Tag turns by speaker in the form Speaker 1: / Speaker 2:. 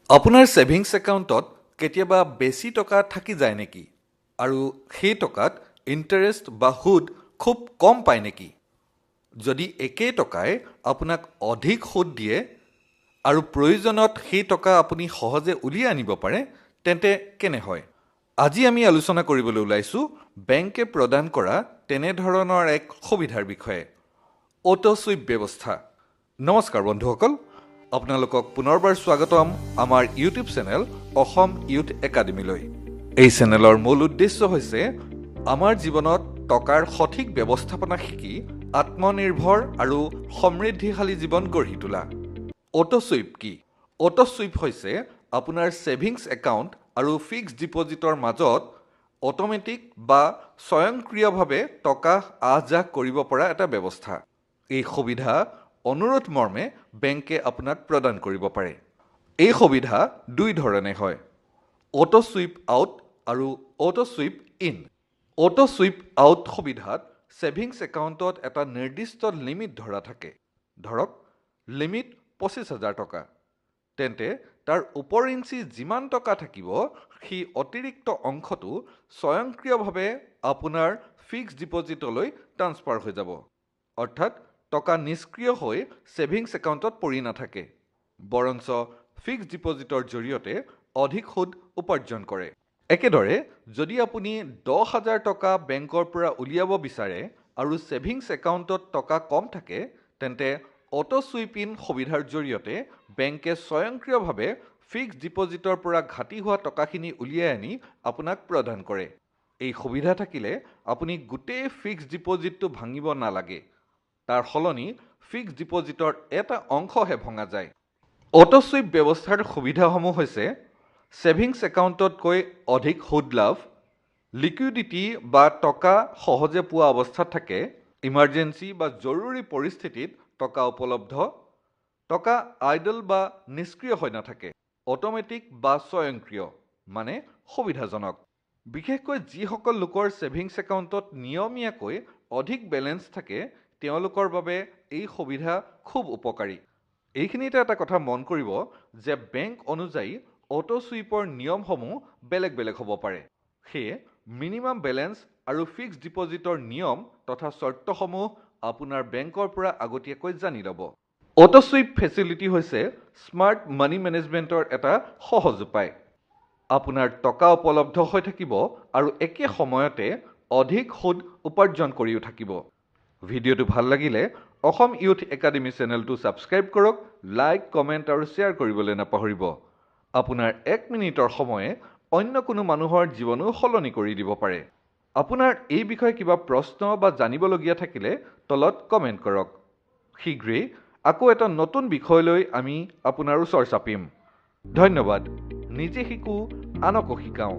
Speaker 1: আপোনাৰ ছেভিংছ একাউণ্টত কেতিয়াবা বেছি টকা থাকি যায় নেকি আৰু সেই টকাত ইণ্টাৰেষ্ট বা সুদ খুব কম পায় নেকি? যদি একেই টকাই আপোনাক অধিক সুদ দিয়ে আৰু প্ৰয়োজনত সেই টকা আপুনি সহজে উলিয়াই আনিব পাৰে, তেন্তে কেনে হয়? আজি আমি আলোচনা কৰিবলৈ ওলাইছোঁ বেংকে প্ৰদান কৰা তেনেধৰণৰ এক সুবিধাৰ বিষয়ে, অ'টো চুইপ ব্যৱস্থা। নমস্কাৰ বন্ধুসকল, আপোনালোকক পুনৰবাৰ স্বাগতম আমাৰ ইউটিউব চেনেল অসম ইউথ একাডেমীলৈ। এই চেনেলৰ মূল উদ্দেশ্য হৈছে আমাৰ জীৱনত টকাৰ সঠিক ব্যৱস্থাপনা শিকি আত্মনিৰ্ভৰ আৰু সমৃদ্ধিশালী জীৱন গঢ়ি তোলা। অ'টো চুইপ কি? অ'টো চুইপ হৈছে আপোনাৰ ছেভিংছ একাউণ্ট আৰু ফিক্সড ডিপ'জিটৰ মাজত অট'মেটিক বা স্বয়ংক্ৰিয়ভাৱে টকা আহ যাহ কৰিব পৰা এটা ব্যৱস্থা। এই সুবিধা অনুৰোধ মৰ্মে বেংকে আপোনাক প্ৰদান কৰিব পাৰে। এই সুবিধা দুই ধৰণে হয়, অ'টো চুইপ আউট আৰু auto sweep in. Auto sweep out সুবিধাত ছেভিংছ একাউণ্টত এটা নিৰ্দিষ্ট লিমিট ধৰা থাকে। ধৰক লিমিট 25,000 টকা, তেন্তে তাৰ উপৰিঞ্চি যিমান টকা থাকিব সেই অতিৰিক্ত অংশটো স্বয়ংক্ৰিয়ভাৱে আপোনাৰ ফিক্সড ডিপ'জিটলৈ ট্ৰান্সফাৰ হৈ যাব। অৰ্থাৎ টকা নিষ্ক্ৰিয় হৈ ছেভিংছ একাউণ্টত পৰি নাথাকে, বৰঞ্চ ফিক্সড ডিপ'জিটৰ জৰিয়তে অধিক সুদ উপাৰ্জন কৰে। একেদৰে যদি আপুনি 10,000 টকা বেংকৰ পৰা উলিয়াব বিচাৰে আৰু ছেভিংছ একাউণ্টত টকা কম থাকে, তেন্তে অ'টো চুইপ ইন সুবিধাৰ জৰিয়তে বেংকে স্বয়ংক্ৰিয়ভাৱে ফিক্সড ডিপ'জিটৰ পৰা ঘাটি হোৱা টকাখিনি উলিয়াই আনি আপোনাক প্ৰদান কৰে। এই সুবিধা থাকিলে আপুনি গোটেই ফিক্সড ডিপ'জিটটো ভাঙিব নালাগে, তাৰ সলনি ফিক্সড ডিপ'জিটৰ এটা অংশহে ভঙা যায়। অ'টো চুইপ ব্যৱস্থাৰ সুবিধাসমূহ হৈছে ছেভিংছ একাউণ্টতকৈ অধিক সুদ লাভ, লিকুইডিটি বা টকা সহজে পোৱা অৱস্থাত থাকে, ইমাৰ্জেঞ্চি বা জৰুৰী পৰিস্থিতিত টকা উপলব্ধ, টকা আইডল বা নিষ্ক্ৰিয় হৈ নাথাকে, অট'মেটিক বা স্বয়ংক্ৰিয় মানে সুবিধাজনক। বিশেষকৈ যিসকল লোকৰ ছেভিংছ একাউণ্টত নিয়মীয়াকৈ অধিক বেলেঞ্চ থাকে, তেওঁলোকৰ বাবে এই সুবিধা খুব উপকাৰী। এইখিনিতে এটা কথা মন কৰিব যে বেংক অনুযায়ী অ'টো চুইপৰ নিয়মসমূহ বেলেগ বেলেগ হ'ব পাৰে। সেয়ে মিনিমাম বেলেঞ্চ আৰু ফিক্সড ডিপ'জিটৰ নিয়ম তথা চৰ্তসমূহ আপোনাৰ বেংকৰ পৰা আগতীয়াকৈ জানি ল'ব। অ'টো চুইপ ফেচিলিটি হৈছে স্মাৰ্ট মানি মেনেজমেণ্টৰ এটা সহজ উপায়। আপোনাৰ টকা উপলব্ধ হৈ থাকিব আৰু একে সময়তে অধিক সুদ উপাৰ্জন কৰিও থাকিব। ভিডিঅ'টো ভাল লাগিলে অসম ইউথ একাডেমী চেনেলটো ছাবস্ক্ৰাইব কৰক, লাইক, কমেণ্ট আৰু শ্বেয়াৰ কৰিবলৈ নাপাহৰিব। আপোনাৰ এক মিনিটৰ সময়ে অন্য কোনো মানুহৰ জীৱনো সলনি কৰি দিব পাৰে। আপোনাৰ এই বিষয়ে কিবা প্ৰশ্ন বা জানিবলগীয়া থাকিলে তলত কমেণ্ট কৰক। শীঘ্ৰেই আকৌ এটা নতুন বিষয় লৈ আমি আপোনাৰ ওচৰ চাপিম। ধন্যবাদ। নিজে শিকোঁ, আনকো শিকাওঁ।